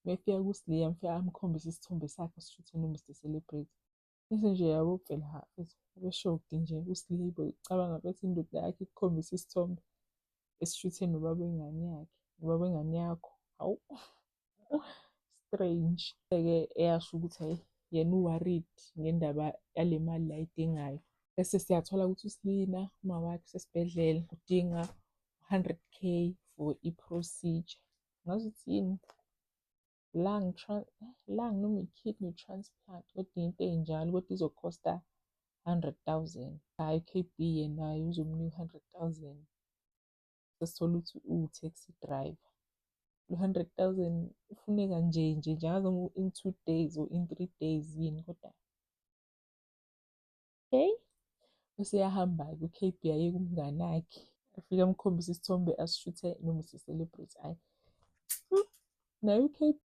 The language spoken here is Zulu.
Mefika kuSli amfika amkhombise isithombe sakhe asishuthe no-Mr Celebrity. Bese nje yabo phela ha abe-shocked nje uSli, cabanga bethi indoda yakhe ikukhombisa isithombe esishuthe nobaba wengane yakhe, nobaba wengane yakho. Hawu, strange. Ke eyasho ukuthi hhayi, yena u-worried ngendaba yale mali le ayidingayo. Bese siyathola ukuthi uSlina uma wakhe usesibhedlela, udinga 100K for i-procedure. Ngazi ukuthi yini? Lung noma i-kidney transplant, kodwa into ey'njalo, kodwa izo-cost-a 100,000. Hhayi, u-KB yena uzomnika 100,000. Sesithola ukuthi uwu-taxi driver. Lo 100,000 ufuneka nje nje nje, angazi noma in 2 days or in 3 days yini, kodwa okay. Bese uyahamba-ke u-KB aye kumngani wakhe. Afike amkhombise isithombe asishuthe no-Mr Celebrity. Hhayi, naye u-KB.